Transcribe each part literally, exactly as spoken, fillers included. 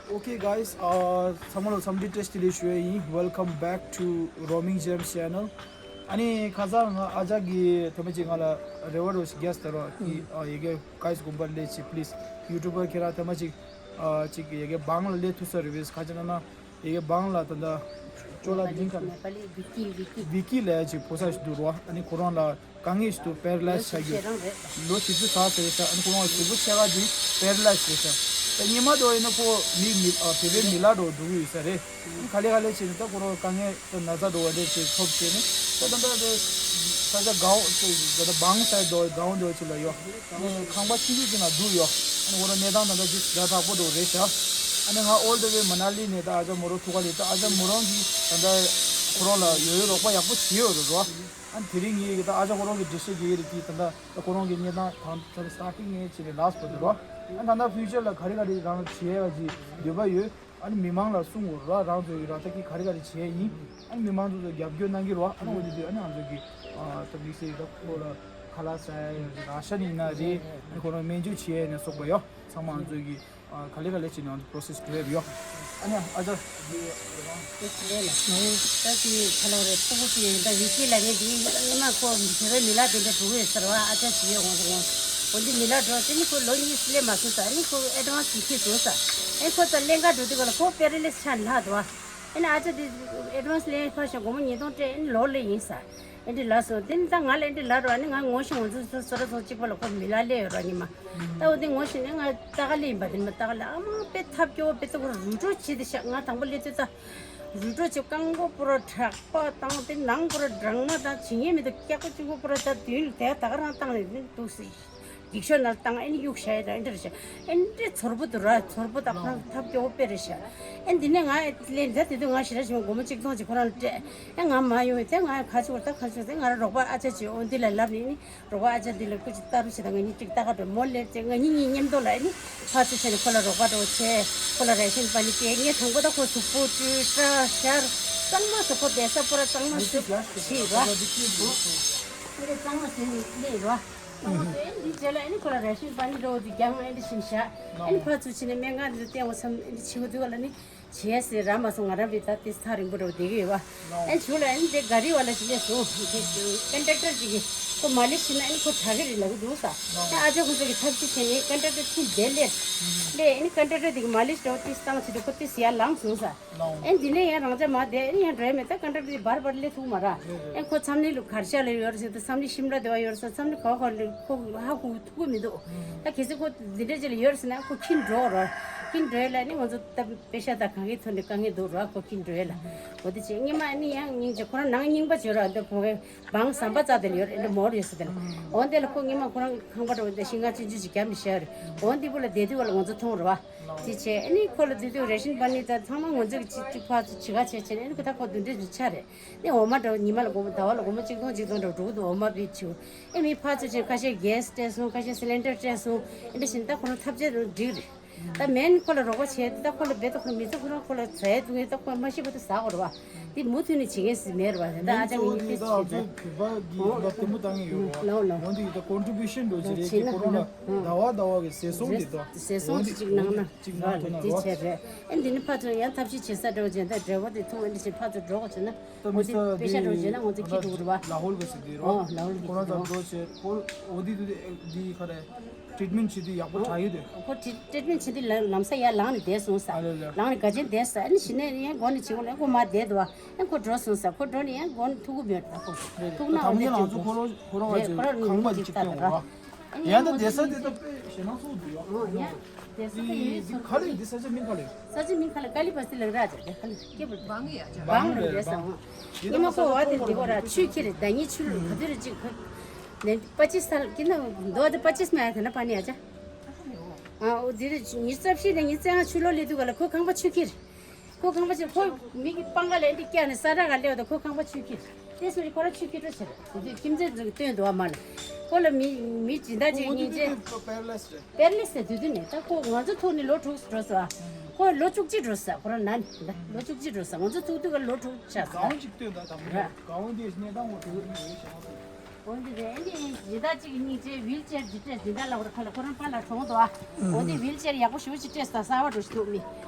Okay guys, uh, ཚང་མ་ལ་འཚམས་འདྲི་བཀྲ་ཤིས་བདེ་ལེགས་ཞུ་ཡ་ཡིན། Welcome back to Roaming Gems Channel. ཨ་ནི་ཁ་སང་ང་ཨ་ཅག་གིས་ཐེངས་མ་གཅིག་ང་ལ་རེ་བ་རོ་ཞིག་རྒྱག་སྟེ་རོ་ཡི་ཨ་ཡི་གེ་guys དགོན་པར་སླེབས་ཅིག please YouTuber ཁྱེད་རང་ཐེངས་མ་གཅིག་ཨ་གཅིག་ཡི་གེ་བང་ལ་སླེབས་ཐུབ་ས་རེད་བས་ཁ་ཅིག་ན་ན་ཡི་གེ་བང་ལ་ད་ལྟ་ཅོ་ལ་མིང་ག་ནས་བི་ཀི་ལ་ཡ་ཅིག་ཕོ་ས་ཞིག་འདུག་རོ། ཨ་ནི་ཁོ་རང་ལ་དཀའ་ངལ་ཞིག་འདུག་པེ་ར་ལའི་ཛི་ཆགས་ཀྱི་ལོ་བཞི་བཅུ་ཚར་ཟེར་ཤག་ཨ་ནི་ཁོ་རང་གཟུགས་པོ་ཕྱེད་ཀ་དེ་པེ་ར་ལའི་ཛི་རེད་ཤག་ད་སྔོན་མ་དུ་ཡིན་ན་ཁོ་མི་མི་ཨ་བོད་པའི་མི་ལ་འགྲོ་འགྲོ་གི་ཡོད་ས་རེད། ཨ་ནི་ག་ལེ་ག་ལེ་བྱས་ནས་ད་ཁོ་རང་དཀའ་ངལ་ད་ན་ཚ་འགྲོ་བ་རེད་ཅེས་ཐོབ་བྱས་ནས་ད་ད་ད་ད་ས་ཆ་གའོ་ད་ད་བང་ས་དོ་གའོ་འདོད་ཅིག་ལ་ཡོད། ཨ་ནི་ཁང་པ་ཆུང་ཆུང་ཅིག་ནང་འདུག་ཡོད། ཨ་ནི་ཁོ་རང་གནས་སྟངས་ད་ད་ཅིག་ཞེ་དྲག་དྲག་པོ་འགྲོ་རེད་ཤག་ཨ་ནི་ང་all the way མ་ན་ལི་ནས་ད་ཨ་ཅག་མོ་རང་ཐུག་ག་ལས་ད་ཨ་ཅག་མོ་རང་གིས་ད་ད་ཁོ་རང་ལ་ཡོད་ཡོད་རོགས་པ་ཡག་པོ་བྱས་ཡོད་རེད་རོ། ཨ་དེ་རིང་ངས་ད་ཨ་ཅག་ཁོ་རང་གི་འགྲེལ་བཤད་རྒྱག་གི་རེད་དེ་ད་ལྟ་ཁོ་རང་གི་གནས་སྟངས་དང་ད་starting ནས་བྱས་ནས་last བར་དུ་རོ། ཨ་ད་ལྟ་future ལ་ག་རེ་ག་རེ་རང་བྱེད་ཡ་གི་འདོད་པ་ཡོད། ཨ་ནི་མི་མང་ལ་གསུང་དགོས་རོ། རང་ཚོ་ཡི་རང་ཐག་གི་ག་རེ་ག་རེ་བྱས་ཡིན། ཨ་ནི་མི་མང་ཚོ་ཚོ་རྒྱབ་སྐྱོར་གནང་གི་རོ། ཨ་ནི་འོ་དེ་དུས་ཨ་ནི་ང་ཚོ་གི་ད་དམིགས་བསལ་ཡི་ད་ཁོ་ལ་ཁ་ལག་ཟ་ཡ་ཡོད་རེད། ར་ཤ་ནི་ཡིན་ན་རེད། ཨ་ནི་ཁོ་རང་སྨན་བཅོས་བྱེད་ཡ་ནས་སོགས་པ་ཡོད་ཚང་མ་ང་ཚོ་གི་ག་ལེ་ག་ལེ་བྱས་ནས་ང་ཚོ་process འགྲོ་ཡ་ཡོད། ཨ་ནི་ཨ་ཅག་ལས་ལ་ད་ཅི་ཁ་ལག་རེད་ཕྲུ་གུ་ཅིག་ཡིན་ད་ཡི་གེ་ལ་ངས་འདི་ཉི་མ་ཁོ་བོད་པའི་མི་ལ་དེ་འདྲ་འགྲོ་གི་ཡོད་ཟེར་བ་ཨ་ཅག་ཅིག་ཡོད་འོང་སོང་འོང་འདི་མི་ལ་འགྲོ་དེ་ནི་ཁོ་ལོ་གཉིས་སུ་ལས་མ་སོང་ས་ཨ་ནི་ཁོ་advance ཡི་གེ་བཟོ་ས་ཨ་ནི་ཁོ་ཚ་ལེན་ག་འགྲོ་དུས་ག་ལ་ཁོ་paralysis ཆགས་ལྷག་འདུག་བ་ཨ་ནི་ཨ་ཅག་དེ་advance ལེན་ཕར་ཞོག་སྒོར་མོ་ཉིས་སྟོང་སྤྲད་ཨ་ནི་ལོ་ལེ་ཡིན་ས། ཨེ་འདྲ་ལབ་སོང་། དེ་ནི་ད་ང་ལ་ཨེ་འདྲ་ལབ་རོགས་ཨ་ནི་ང་ངོ་ཤེས་ང་ཚོ་སོ་སོ་ར་སོ་གཅིག་པ་ལ་ཁོ་མི་ལ་སླེབས་ཡོད་རོགས་ཉི་མ། ད་འོ་དེ་ངོ་ཤེས་ནས་ང་ལྟ་ག་སླེབས་ཡིན་པ་དེ་ནི་མ་ལྟ་ག་ལ་ཨ་མ་དཔེ་ཐབས་སྐྱོ་བོ་དཔེ་ཐུག་རུ་འགྲོ་བྱེད་དེ་ཤག་ང་དང་པོ་སླེབས་དུས་ད་རུ་འགྲོ་བྱེད་རྐང་མགོ་པོ་ར་དྲག་པ་བཏང་དེ་ནང་པོ་ར་སྦྲང་མ་དང་བྱེད་ཉན་མི་འདུག་སྐྱག་པ་གཅིག་པོ་པོ་ར་ད་དུས་ལ་དེ་ད་ག་རང་བཏང་ནས་འདུག་སྲིད། སྡིག་ཤོས་ནང་བཏང་ཨེ་ནི་གཡུག་བཞག་ཡ་ད་ཨེ་འདྲ་རེད་ཤག་ཨེ་འདྲ་ཚོར་པོ་འདུག་ར་ཚོར་པོ་ད་ཁོ་རང་ཐབས་སྐྱོ་བོ་དཔེ་རེད་ཤག་ཨེ་འདི་ནས་ང་ཨེ་ལེན་ད་དེ་དུས་ང་ཞེ་དྲག་ཞིག་སྒོར་མོ་གཅིག་སྟོང་ཅིག་ཁོ་རང་ལ་སྤྲད། ཨེ་ང་མ་ཡོང་བས་དེ་ང་ཁ་ཆུ་བར་ད་ཁ་ཆུ་དེ་ང་རང་རོགས་པ་ཨ་ཅག་ཅིག་འོ་འདི་ལ་ལབ་ནས་ནི་རོགས་པ་ཨ་ཅག་འདི་ལ་སྐུ་ཅིག་ལྟ་རུ་བྱེད་ད་ང་གཉིས་གཅིག་ལྟ་ག་འགྲོ་མོ་སླེབས་ཚེ་ང་གཉིས་གཉིས་མཉམ་དུ་ལ་ཨེ་ནི་ཕར་ཚུར་བྱས་ནས་ཁོ་ལ་རོགས་པ་འགྲོ་བྱས་ཁོ་ལ་རེ་ཤན་པ་ནི་སྐྱེལ་ངས་དང་པོ་ད་ཁོ་གཟུགས་པོ་བཅུད་སྐྲ་ཤར་གཙང་མ་སོ་ཁོ་བསྡད་ས་པོ་ར་གཙང་མ་སོ་ཞིག་ར་ཨེ་གཙང་མ་སོ་ནི་སླེབས་ར་གཙང་མ་སོ་ཨེ་འདི་རྗེས་ལ་ཨེ་ནི་ཁོ་ལ་རེ་ཤན་པ་ནི་འགྲོ་འདི་རྒྱང་ཨེ་འདི་བཞིན་བཞག་ཨེ་ནི་ཕར་ཚུར་བྱས་ནས་སྨན་ཁང་འདི་ལ་བསྟན་འོ་བསམ་ཨེ་འདི་བྱེད་དགོས་དུས་ག་ལ་ནི། བྱས་ཟེར་ར་མ་སོང་ང་རང་བི་ད་ཏི་ཐག་རིང་པོ་འགྲོ་བསྡད་ཀྱི་ཡོད་བ། ཨེ་ཇུ་ལ་ཨེ་དེ་ག་རི་བ་ལ་ཞིག་ལས་སོང་། ཀན་ཊེག་ཊར་ཅིག་གིས་ཁོ་མ་ལེ་ཤི་ན་ཨེ་ཁོ་དྲག་གི་རེད་ལབ་ཀྱི་འདུག་ས། ཨེ་ཨ་ཅག་ཁོ་ཚོ་གི་ཐབས་ཤེས་བྱས་ནས་ཀན་ཊེག་ཊར་ཁྱིམ་བསྡད་སླེབས། སླེབས་ཨེ་ཀན་ཊེག་ཊར་དེ་གི་མ་ལེ་ཤི་འགྲོ་ཏི་བཏང་ཚེ་འགྲོ་ཁོ་ཏི་ཡར་ལངས་སོང་ས། ཨེ་འདི་ནས་ཡང་རང་ཅག་མ་བསྡད་ཨེ་ཡང་འགྲོ་ཡ་མེད་ད་ཀན་ཊེག་ཊར་དེ་བར་བར་སླེབས་ཐུབ་མ་ར། ཨེ་ཁོ་མཚམས་ནི་ལུ་གར་ཤ་ལ་ཡོད་རེད་ཟེར་ད་མཚམས་ནི་ཤིམ་ལ་དེ་བ་ཡོད་རེད་ཟེར་མཚམས་ནི་ག་བ་ག་ལ་ཁོ་ཧ་གོ་ཐུབ་ཀྱི་མི་འདུག་ད་གལ་སྲིད་ཁོ་འདི་འདྲ་ཅིག་ལ་ཡོད་རེད་ཟེར་ན་ཁོ་ཁྱིམ་འགྲོ་ར། ཁྱིམ་འགྲོ་ཡ་ལ་ནི་ང་ཚོ་ད། པེ་ཤ་དང་གང་གི་ཐོག་ནས་དཀའ་ངལ་འདུག་ར་ཁོ་ཁྱིམ་འགྲོ་ཡ་ལ། འོ་དེ་བྱས་སྔོན་མ་ནི་ཡང་སྙིང་རྗེ་ཁོ་རང་ནང་རྙིང་པ་བྱོས་ར་འདི་བོ་བའི་བང་ཟམ་པ་རྩ་དེ་ལ་ཡོད་རེད་འདི་མོར་ཡོད་ས་དེ་ལ། འོ་འདི་ལ་ཁོ་སྔོན་མ་ཁོ་རང་ཁང་པ་འགྲོ་འདི་ཤིང་ཁ་ཆུང་ཆུང་ཞིག་བརྒྱབ་ནས་བཞག་རེད། འོ་འདི་བོ་ལ་བསྡད་དུས་བ་ལ་ང་ཚོ་མཐོང་ར་བ། དེ་བྱས་ཨ་ནི་ཁོ་ལ་དུས་དུས་རེ་ཤན་པ་ནི་ད་ཚང་མ་ང་ཚོ་གི་ཅིག་ཅིག་ཕར་ཚུར་བྱེད་ག་བྱས་བྱས་ནས་ཨ་ནི་ཁོ་ད་ཁོ་འདི་འདྲས་ཆ་རེད། ནི་འོ་མ་འདྲ་བོ་ཉི་མ་ལ་སྒོར་མོ་ཟླ་བ་ལ་སྒོར་མོ་གཅིག་སྟོང་གཅིག་སྟོང་འདྲ་བོ་འགྲོ་གི་འདུག་འོ་མ་བི་ཆུ། ཨེ་མི་ཕར་ཚུར་བྱས་ཁ་ཤས་གེ་སི་སྤྲད་སོང་ཁ་ཤས་སི་ལིན་ཌར་སྤྲད་སོང་ཨེ་འདྲ་བཞིན་ད་ཁོ་རང་ཐབས་ཇུས་འགྲིག་རེད། ད་མེན་ཁོ་ལ་རོགས་པ་བྱས་ཏེ་ད་ཁོ་ལ་རྦད་དེ་ཁོ་ལ་མི་ཚེ་ཁོ་རང་ཁོ་ལ་ཟས་འཐུང་ཡས་ད་ཁོ་མ་ཤི་བར་དུ་ཟ་དགོས་རེད་བ། དེ་མུ་མཐུད་ནས་བྱེད་མཁན་ཞིག་མེད་རེད་བ། ད་ཨ་ཅག་ངས་དེ་བྱེད་ད། ལའོ་ལའོ། འོ་འདི་ད་ཀོན་ཊི་བུ་ཤན་འགྲོ་བྱེད་རེད་ཀྱི་ཁོ་རང་ལ་ཟླ་བ་ཟླ་བ་གི་ཟས་སོང་དེ་ད། ཟས་སོང་ཅིག་གནང་ན་འོ་འདི་ཅིག་གནང་ཐུབ་ན་རེད་བ། དེ་བྱས་རེད། ཨེ་འདི་ནི་ཕར་ཚུར་ཡང་ཐབས་ཤེས་བྱེད་ས་འགྲོ་བྱས་ད་འབྲས་བུ་དེ་འཐུང་ཨེ་འདི་བྱས་ཕར་ཚུར་འགྲོ་དགོས་བྱས་ན། ད་འོ་མི་དེ་ས་པེ་ཤ་འགྲོ་བྱས་ན་ང་ཚོ་ཁྱི་འགྲོ་གི་རེད་བ། ལ་ཧོལ་གི་ཟིག་དེ་རོ། ཨོ་ལ་ཧོལ་གི་ཁོ་རང་ཚ་ཟིག་འགྲོ་བྱས་ཁོ་འོ་འདི་དུ་འདི་ཁ་རེད། ཊི་རིཊ་མེན་ཊི་བྱེད་དུས་ཡག་པོ་དྲག་ཡོད་དེ། ཁོ་ཊི་ཊི་རིཊ་མེན་ཊི་བྱེད་དུས་ལམ་ལམ་སང་ཡར་ལངས་ནས་བསྡད་སོང་ས། ཨ་ལེ་ལེ། ལངས་ནས་ག་ཅན་བསྡད་ས་ཨ་ནི་གཞི་ནས་ཡང་སྒོ་ནས་བྱེད་དགོས་ལ་ཁོ་མར་བསྡད་འདུག་བ། ཨ་ཁོ་འགྲོ་སོང་ས་ཁོ་འགྲོ་ནས་ཡང་སྒོ་ནས་ཐུག་གི་མེད་ད་ཁོ། ཐུག་ན་ད་འོ་དེ་མི་ལ་ང་ཚོ་ཁོ་རང་ཁོ་རང་བ་ཅིག་ཁོ་རང་ཁང་པ་ཅིག་ཅིག་བསྟན་འོ་ར། ཡང་ད་བསྡད་ས་དེ་ད་དཔེ་ཞེད་སྣང་ཚོགས་འདུག་ཡོ། ཡང་བསྡད་ས་ད་ཡོད་འདི་ཚོ་ག་ལེ་འདི་ས་ཆ་མིང་ག་ལེ། ས་ཆ་མིང་ག་ལེ་ཀ་ལི་པ་སི་ལག་ར་ཅག་དེ་ག་ལེ་སྐྱེ་བ་བང་ཡ་ཅག་བང་རེད་ས་འོ། ཉི་མ་ཁོ་བ་དེ་འདི་གོ་ར་ཆུ་ཁྱེར་ཟླ་ཉིན་ཆུ་ལུ་ག་དུས་རེ་ཅིག་ཁོ། ནས་པ་ཅིས་ཐལ་ཀི་ན་མདོ་དེ་པ་ཅིས་མ་ཡ་ཐ་ན་པ་ནི་ཡ་ཅག་ཨ་འོ་དེ་རེ་ཉི་རྩ་བཞི་ནས་ཉི་རྩ་ལྔ་ཆུ་ལོག་སླེབས་དུས་ག་ལ་ཁོ་ཁང་པ་ཆུ་ཁྱེར། ཁོ་ཁང་པ་ཆུ་ཁོ་མི་གི་པང་ཁ་ལ་འདི་བཀྱག་ནས་ས་ར་ག་སླེབས་དུས་ཁོ་ཁང་པ་ཆུ་ཁྱེར། དེ་སོ་རི་ཁོ་ར་ཆུ་ཁྱེར་འགྲོ་ཟེར། དེ་དུས་ཁྱིམ་མཚེས་ཚོ་གི་སྟོན་འདུག་བ་མ་ལ། ཁོ་ལ་མི་མི་སྦྱིན་བདག་ཅིག་སྙིང་རྗེ། པེ་ར་ལེ་སི་རེད། པེ་ར་ལེ་སི་དེ་དུས་ནས་ད་ཁོ་ང་ཚོ་ཐུག་ནས་ལོ་དྲུག་འགྲོ་སོང་ཨ། ཁོ་ལོ་བཅུ་གཅིག་འགྲོ་སོང་ཁོ་ར་ན་ནི་ད་ལོ་བཅུ་གཅིག་འགྲོ་སོང་ང་ཚོ་ཐུག་དུས་ག་ལོ་དྲུག་ཆགས་སོང་། གང་ཅིག་སྟོན་ད་དམ་རེད། གང་དེ་གནས་སྟངས་འོ་དེ་འོ་དེ་བྱས་ན། འོན་ཏེ་རེད། ཨ་ནི་ཇི་ལྟར་གཅིག་གཉིས་བྱས་ཝིལ་ཅེར་ཇི་སྤྲད་ཇི་ལྟར་ལ་བར་ཁ་ལ་ཁོ་རང་པཱ་ལགས་གྲོངས་འདུག་ཨ། འོན་ཏེ་ཝིལ་ཅེར་ཡག་པོ་ཞེ་པོ་ཅིག་སྤྲད་སོང་། གསར་པ་འགྲོ་ཞིག་འདུག་མི་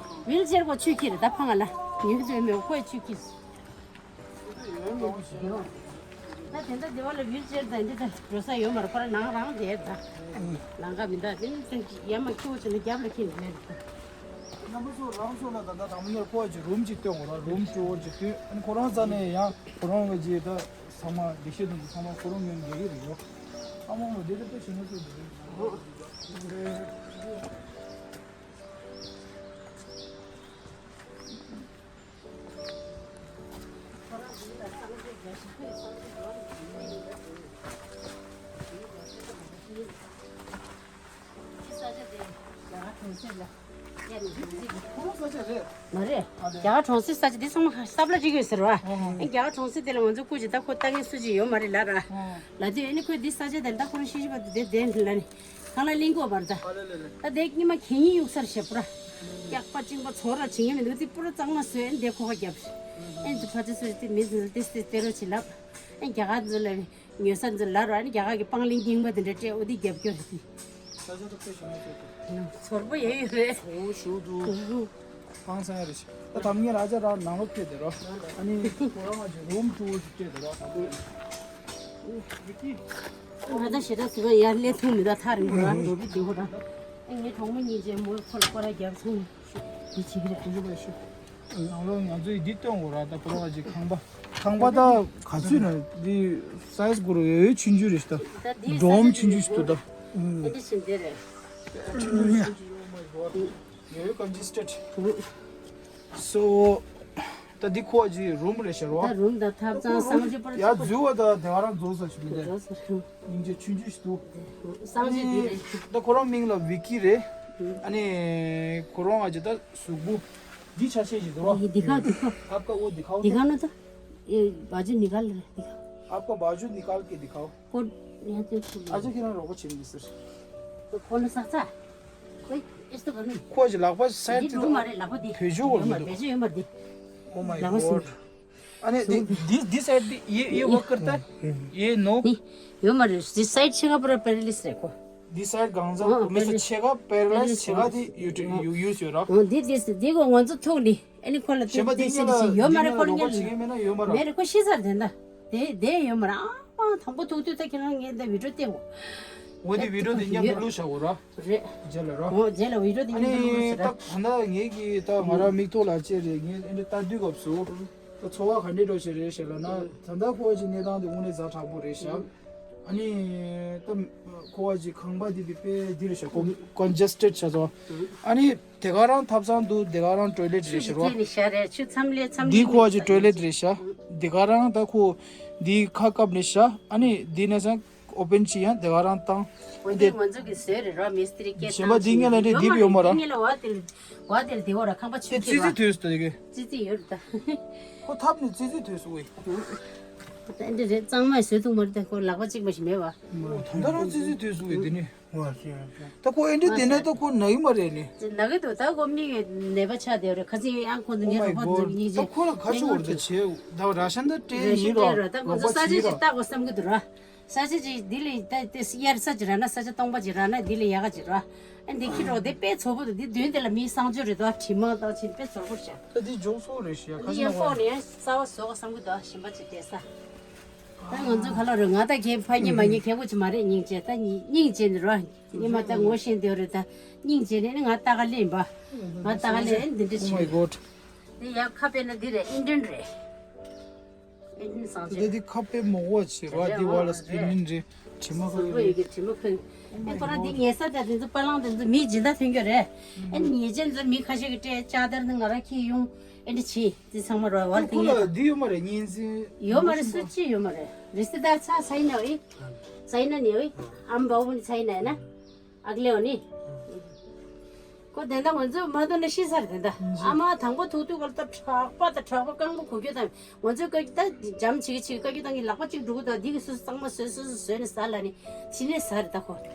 ཝིལ་ཅེར་གོ་ཆུ་ཁྱེར་ད་ཕ་ང་ལ་ཉོས་འདོད་མེད་ཁོས་ཆུ་ཁྱེར། ད་དེ་འདྲ་སྡེ་བ་ལ་ཝིལ་ཅེར་དང་འདི་དང་འགྲོ་ས་ཡོད་མ་རེད། ཁོ་རང་ནང་རང་བསྡད་ད། ལམ་ཁ་མི་འདུག་དེ་ནི་ཡར་མར་འཁྱེར་བྱས་ན་རྒྱབ་ལ་འཁྱེར་ནས་སླེབས་ད། རྣམ་པ་ཚོ་རང་ཚོ་ལ་ད་ལྟ་དང་པོ་ཉིད་ཁོ་ཅིག་རུམ་ཅིག་སྟོན་དགོས་ར། རུམ་ཅིག་འོར་ཅིག་སྟོན། ཨ་ནི་ཁོ་རང་རྩ་ནས་ཡང་ཁོ་རང་གི་རྗེས་ད་ཚང་མ་ལེགས་བཤད་དང་ཚང་མ་ཁོ་རང་ངོས་ནས་རྒྱག་གི་རེད་ཡོ། ཨ་མ་མོ་དེ་ད་དཔེ་ཞེ་ན་ཚོད་འདུག་མ་རེད། རྒྱ་གར་གྲོང་གསེབ་ས་ཆ་འདི་ཚང་མ་ས་བླ་བསྒྲིགས་ཡོད་ཟེར་བ། ཨ་ནི་རྒྱ་གར་གྲོང་གསེབ་དེ་ལ་ང་ཚོ་སྐུ་མཁྱེན་ད་ཁོ་ལྟ་མཁན་སུ་ཅིག་ཡོད་མ་རེད་ལབ་ར། ལབ་དུས་ཨ་ནི་ཁོས་འདི་ས་ཆ་དེ་ད་ཁོ་རང་ཤི་ཤི་བ་དེ་བསྡད་ལབ་ནི། ཁང་གླ་ལེན་དགོས་པར་ད། ད་དེ་སྔོན་མ་གད་སྙིགས་གཡུག་སར་བཞག་པ་ར། སྐྱག་པ་གཅིན་པ་ཚོ་ར་བྱེད་ངེས་མི་འདུག་དེ་པུ་ར་གཙང་མ་བཟོས་ཨ་ནི་དེ་ཁོ་ཁ་བརྒྱབ། ཨ་ནི་དེ་ཕ་ཆེ་སུ་རེད་དེ་མི་འདི་ལ་དེ་སྟེ་སྟེར་རོགས་བྱེད་ལབ། ཨ་ནི་རྒྱ་གར་འཛུལ་ལ་ཉོ་ས་འཛུལ་ལ་རོ། ཨ་ནི་རྒྱ་གར་གྱི་སྤང་ལེན་རྙིང་པ་དེ་འདྲ་སྤྲད། འོ་དེ་རྒྱབ་སྐྱོར་རེད་དེ། ས་ཆ་ཐོག་ཁྲལ་ཞུ་མ་ཚོད་དུ། ཚོར་པོ་ཡོད་ཡོད་རེད། ཚོར་པོ་ཞུ་འདུག་ཧང་སང་ཡ་རེད་ཤག་ད་དམ་ངེད་ར་ཅག་རང་ནང་ལོགས་ཕེབས་དེ་རོ། ཨ་ནི་ཁོ་རང་ང་ཅིག་རུམ་ཀྲུའུ་ཅིག་སྤྲད་དེ་རོ། ད་ཁོ་ང་ད་ཞེ་དྲག་ཟིན་པ་ཡར་སླེབས་ཐུབ་མི་འདུག་ཐག་རིང་པོ་ར་འགྲོ་རྒྱུ་འདུག་ར། ཨ་ངའི་གྲོགས་མོ་གཉིས་ཀྱིས་མོ་ཁོ་ལ་སྐོར་ར་རྒྱབ་སོང་། འདི་བྱེད་ཀྱི་རེད། ནང་ལོགས་ང་ཚོས་འདི་སྟོན་དགོས་ར། ད་ཁོ་རང་ཅིག་ཁང་པ། ཁང་པ་ད་ག་ཚོད་ན་འདི་སའི་ཛི་གུ་རུ་ཡོད་ཆུང་ཆུང་རེད་ཤག་ད་འདི་ཌོམ་ཆུང་ཆུང་ཞིག་འདུག་ད། ཨེ་འདི་བཞིན་འདི་རེད། ཡོད་ཀོན་ཇེ་སི་ཊེཌ། སོ་ད་འདི་ཁོ་ཅིག་རུམ་རེད་ཤག་རོ། ད་རུམ་ད་ཐབ་ཚང་གསང་སྤྱོད་པར་ཡ་འཛུལ་བ་ད་དེ་ག་རང་འཛུལ་ས་ཞིག་མི་འདུག་འཛུལ་ས་རུམ། སྙིང་རྗེ་ཆུང་ཆུང་ཞིག་འདུག་གསང་སྤྱོད་འདི་རེད། ད་ཁོ་རང་མིང་ལ་ཝི་ཀི་རེད། ཨ་ནི་ཁོ་རང་ཨ་ཅེ་ད་གཟུགས་པོ་འདི་ཆ་ཤས་ཤིག་འདུག་རོ། འདི་ག་འདི་ག आपका वो दिखाओ འདི་ག་ན་ད། ये बाजू निकाल रहे दिखा आपका बाजू निकाल के दिखाओ। को यहाँ से अच्छा किरण रोको छिन दिसर। तो कौन सा सा कोई यस्तो गर्नु। खोज लगभग साइड ये रुम मारे लगभग दे भेजो बोल दो। भेजो यो मत दे। Oh my God। अनि दि- दिस दिस साइड ये ये वर्क करता है? ये नो। नि यो मारे दिस साइड छेगा पूरा पैरालिस रहेको। दिस साइड गांजा अँ, हमेशा पैरालिस। छेगा पैरालिस छेगा दि यु यु युज हो रहा। अँ, दि दिस दिगो ङन्जो थोक नि। अनि खोला त्यो दिस साइड यो मारे खोला यो मारे को सिजर देन दा। दे दे यो मारे आ थम्बो थोक त्यो त किन गे द भिडियो ते हो। वो दि भिडियो दि न्या बुलु शा हो रहा। रे। जेल रहा। ओ जेल भिडियो दि न्या अनि बुलु शा। त भन्दा गे कि त मारा मिक्तो ला चे रे गे अनि त दुगो सु। ད་འཚོ་བ་ག་འདྲས་འགྲོ་བཞིན་རེད་ཞེས་ལབ་ན། ད་ལྟ་ཁོ་ཅིག་གནས་སྟངས་དེ་དངོས་གནས་ཛ་དྲག་པོ་རེད་ཤག་ཨ་ནི་ད་ཁོ་ཅིག་ཁང་པ་འདི་དཔེ་འདི་རེད་ཤག་ཀོན་ཀོན་ཇེ་སི་ཊེཌ་ཆགས་སོང་། ཨ་ནི་དེ་ག་རང་ཐབ་ཚང་འདུག་དེ་ག་རང་ཊོའི་ལེཊ་རེད་ཤག་རོ། ཆུ་མཚམས་ལས་མཚམས་འདི་ཁོ་ཅིག་ཊོའི་ལེཊ་རེད་ཤག་དེ་ག་རང་ད་ཁོ་འདི་ཁ་བཀབ་ནས་ཤག་ཨ་ནི་འདི་ནས་སང་ཨོ་པན་བྱས་ཡང་དེ་ག་རང་བཏང་། འོ་དེ་ང་ཚོ་གི་བཟོས་རེད་རོ། མི་སི་ཏི་རི་སྐད་བཏང་། གཞན་པ་འདི་ངས་ལ་འདྲེ་འདི་ཡོད་མ་ར། འདི་ངས་ལ་བ་དེ་ལ་བ་དེ་ལ་དེ་འོ་ར་ཁང་པ་ཆུ་ཁྱེར་ར། ཙི་ཙི་དུས་སུ་དེ་གི། ཙི་ཙི་ཡོད་རེད་ད། ཁོ་ཐབ་ནི་ཙི་ཙི་དུས་སུ་ཝེ། ད་འདི་རེད་གཙང་མ་བཟོས་ཐུབ་མ་རེད་ད། ཁོ་ལག་པ་གཅིག་མ་ཞིག་མེད་བ། ད་ལྟ་རང་ཙི་ཙི་དུས་སུ་ཝེ་དེ་ནི། ད་ཁོ་ཨེ་འདྲ་དེ་ནས་ད་ཁོ་ན་གི་མ་རེད་ནི། ན་གི་འདུག་ད་ཁོ་མིག་ནད་པ་ཆགས་བསྡད་རེད། ཁ་སང་ཡང་ཁོང་ཚོ་ངའི་རོགས་པ་འཛུལ་གཉིས་ཆེ། ད་ཁོ་ལ་ཁ་ཆུ་བར་དུ་བྱེད་ད་ར་ཤན་ད་སྤྲད་ཡིན་རོགས། ད་ཁོང་ཚོ་ས་ཆ་ཅིག་བལྟ་དགོས་བསམ་གི་འདུག་ར། ས་ཆ་ཅིག་འདི་ལས་ད་དེ་གཡར་ས་ཅིག་རག་ན། ས་ཆ་སྟོང་པ་ཅིག་རག་ན་འདི་ལས་ཡག་ག་ཅིག་ར། ཨ་འདི་ཁྱི་རོགས་དེ་དཔེ་ཚོགས་པོ་འདུག་འདི་མདུན་དེ་ལ་མིའི་གསང་སྤྱོད་རེད་དོ། དྲི་མ་དང་ཕྱིན་དཔེ་ཚོགས་པོ་ཤ། ད་འདི་འཇོག་སོ་རེད་ཤ། ཁ་འདི་ཤ་ཡང་ན་ཕོག་ནས་ཡང་གསར་བ་བཟོ་ག་བསམ་གི་འདུག་ཞིམ་པ་ཅིག་བལྟས་ས། ད་ང་ཚོ་ག་ལ་རེད། ང་ད་ཁྱེད་ཕ་གཉིས་མ་གཉིས་ཁྱེད་པོ་ཅིག་མ་རེད། སྙིང་རྗེ་ད་སྙིང་རྗེ་ནི་རོ། ཉི་མ་ད་ངོ་ཤེས་འདི་རེད་ད། སྙིང་རྗེ་ནི་ང་ལྟ་ག་ལེན་པ། ང་ལྟ་ག་ལེན་འདི་འདྲ་ཅིག Oh my God། འདི་ཡག་ཁ་དཔེ་ན་འདི་རེད། ཨིན་ཌི་ཡན་རེད། ཨིན་ཌི་ཡན་སང་ཆེ། འདི་འདི་ཁ་དཔེ་མོ་གོ་ཆེ་ར། འདི་བ་ལ་སི་པི་ནིང་རེད། དྲི་མ་ཁ་སོག་པོ་ཡོད་ཀྱི་དྲི་མ་ཁ། ཨེ་ཁོ་རང་འདི་ཉལ་ས་དང་དེ་ཚོ་པ་ལང་དེ་ཚོ་མིའི་སྦྱིན་བདག་ཐོན་རྒྱུ་རེད། ཨེ་ཉེས་ཅན་ཚོ་མི་ཁ་ཤས་ཀྱི་སྤྲད་ལྕགས་དར་ནི་ང་རང་ཁྱེར་ཡོང་། ཨེ་འདྲ་བྱེད་དེ་ཚང་མ་རོ་བར་དེ་ཁོ་ལ་ཡོད་འདི་ཡོད་མ་རེད། ཉིན་ཚེ་ཡོད་མ་རེད། སུ་ཅི་ཡོད་མ་རེད། རི་སི་དར་ཚ་ས་ཡིན་ན་ཨི། ས་ཡིན་ན་ནི་ཨི། ཨམ་བའུ་ནི་ས་ཡིན་ན་ཡིན་ན། ཨག་ལེའོ་ནི། ཁོ་དེ་འདྲ་ང་ཚོ་མ་འདོད་ན་ཤི་ས་རེད་དེ་འདྲ། ཨ་མ་དང་པོ་ཐུག་དུས་སྐབས་ལ་ད་དྲག་པ་དང་དྲག་པ་རྐང་པ་གུག་རྒྱུ་དང་། ང་ཚོའི་བཀའ་རྒྱུ་ད་འཇམ་བྱེད་ཀྱི་བྱེད་ཀྱི་བཀའ་རྒྱུ་དང་གི་ལག་པ་གཅིག་འགྲོ་གི་དང་འདི་གི་སོ་སོ་གཙང་མ་བཟོས་སོ་སོ་བཟོས་ནས་ཟ་ལ་ནི་ཕྱི་ནས་ཟ་རེད་ད་ཁོ། ད་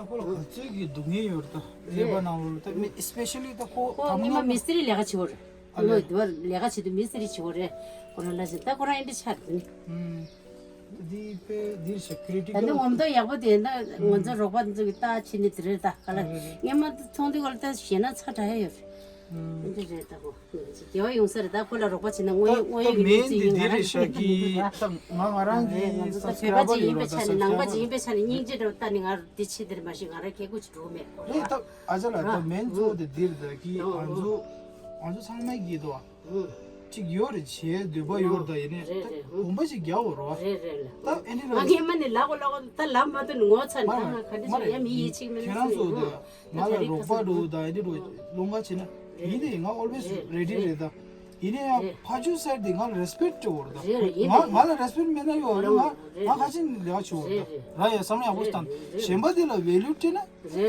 ཁོ་ལ་ག་ཚོད་ཀྱི་སྡུག་བསྔལ་ཡོད་རེད་ད། ཀླད་པ་ནང་ལོགས་ལ་ད་མི་ཨེ་སི་པེ་ཤ་ལི་ད་ཁོ་ཁོ་དང་སྔོན་མ་མི་སི་ཏི་རི་ལས་ཀ་བྱེད་པ་རེད། ཨ་ལེ། ཁོ་ལས་ཀ་བྱེད་དུས་མི་སི་ཏི་རི་བྱེད་པ་རེད། ཁོ་རང་ལ་ཟེར་ད་ཁོ་རང་ཨེ་འདྲ་ཆགས་རེད་ནི། ཨུམ། འདི་དཔེ་འདིར་ཞེ་ཀི་རི་ཊི་ད་ནི་ཀལ་ངོམ་ཏོ་ཡག་པོ་དེ་ད་ང་ཚོ་རོགས་པ་ཚོ་གི་ལྟ་བྱེད་ནི་དེ་རེད། ད་ག་ལ་རེད་རེད། སྔན་མ་ཚོང་དུས་ག་ལ་ད་ཞེད་སྣང་ཚ་དྲག་ཡོད་རེད། ཨུམ། འདི་རེད། ད་གོ་དགེ་བ་ཡོང་ས་རེད། ད་ཁོ་ལ་རོགས་པ་བྱེད་ན་དངོས་ད་ཡོད་དངོས་ད་ཡོད་ཀྱི་མེན་གནས་ཚུལ་འདི་ཡིན། ང་འདིར་རང་ཞེ་གི་ད་ང་ང་རང་རེད། ང་གི་ཚོ་ད་སབ་སི་བོད་པ་ཀ་རའི་ཅིག་ཡིན་པའི་ཆ་ནས་ནང་པ་ཅིག་ཡིན་པའི་ཆ་ནས་སྙིང་རྗེ་འདྲ་བོ་ད་ནི་ང་འདི་ཆེ་དེར་མ་ཤེས། ང་རང་ཁེ་ཁུ་ཅིག་འགྲོ་མེད་ཁོ་རེད། ད་ཨ་ཅག་ལགས་ད་མེན་གཙོ་བོ་དེ་འདིར་ད་གི་ཨ་ཨུམ། ཨུམ། ཚོ་ཨ་ཚོ་ཚང་མ་གི་དོ། ཨུམ། ཅིག་ཡོད་རེད། བྱེད་འདོད་པ་ཡོད་རེད། ད་ཡིན་ནའི་རེད་ད་རེད། ཨུམ། གོམ་པ་ཞིག་རྒྱག་འོ་རོ། རེད་རེད་ལ། ད་ཨེ་འདྲི་ང་རོ་སྔན་མ་ནས་ལབ་གོ་ལབ་གོ་ད་ལབ་མ་ཐུབ་ནས་ངོ་ཚ་ནས་ད་ང་ག་འདྲི་ཞིག་ཡ་མི་ཡིད་ཆེས་མེད་ན་ཁྱེད་རང་ཚོ་ད་ང་ལ་རོགས་པ་འགྲོ་ད་ཨེ་འདྲི་རོ་སློང་ག་བྱེད་ན་ཡིན་ནའི་ང་ཨོལ་ཝེས་རེ་ཌི་རེད། ད་ཡིན་ནའི་ཡང་ཕ་ཆུ་ཟེར་དེ་ང་ལ་རེ་སི་པེག་ཊི་སྤྲད་འོ་རེད། ད་ང་ང་ལ་རེ་སི་པེག་ཊི་མེད་ན་ཡོད་རེད། ང་ང་ཁ་ཆེ་ནས་ལས་ཀ་བྱེད་འོ་རེད། ད་ར་ཡ་བསམ་བློ་ཡག་པོ་ཞིག་བཏང་། གཞན་པ་དེ་ལ་ཝེ་ལུ་སྤྲད་ན།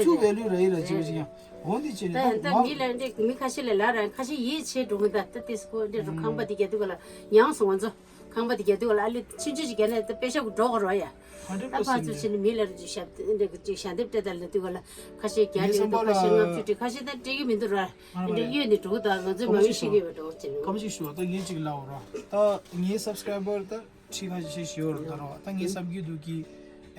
ཚུར་ཝེ་ལུ་ར་ཡི་ར་ཅིག་ཅིག་ཡང་འོ་འདི་བྱས་ནས་ད་ད་ད་ད་མི་ལ་འདི་མི་ཁ་ཤས་ལ་ལ་ར་ཁ་ཤས་ཡིད་ཆེས་འགྲོ་གི། ད་ད་ཏིས་ཁོ་འདི་རུ་ཁང་པ་འདི་རྒྱ་དུ་ག་ལ་ཡང་སོང་ང་ཚོ་ཁང་པ་འདི་རྒྱ་དུ་ག་ལ་ཨ་ལི་ཆུང་ཆུང་ཅིག་རྒྱ་ནས་ད་པེ་ཤ་གུ་འགྲོ་གི་རོ་ཡ། ད་ཕར་ཚུར་བྱས་ནས་མི་ལ་ར་ཅིག་ཞབས་འདི་ཅིག་ཞལ་འདེབས་སྤྲད་ད་ལ་དུ་ག་ལ་ཁ་ཤས་རྒྱ་ལི་འདུག་ཁ་ཤས་ལྔ་བཅུ་ཏི་ཁ་ཤས་ད་སྤྲད་གི་མི་འདུག་ར། འདི་གཡོས་ནས་འགྲོ་གི། ད་ང་ཚོས་མ་འོས་ཤེས་གི་ཡོད་འགྲོ་བྱས་ནས་ཀམ་ཞིག་ཞུ་བ་ད་ངས་ཅིག་ལབ་རོ། ད་ངའི་སབ་སི་ཀ་རའི་བར་ད། ཁྲི་ཁ་ཤས་ཤིག་ཡོད་རེད། ད་རོ་ད་ངས་བསམ་གྱི་འདུག་གི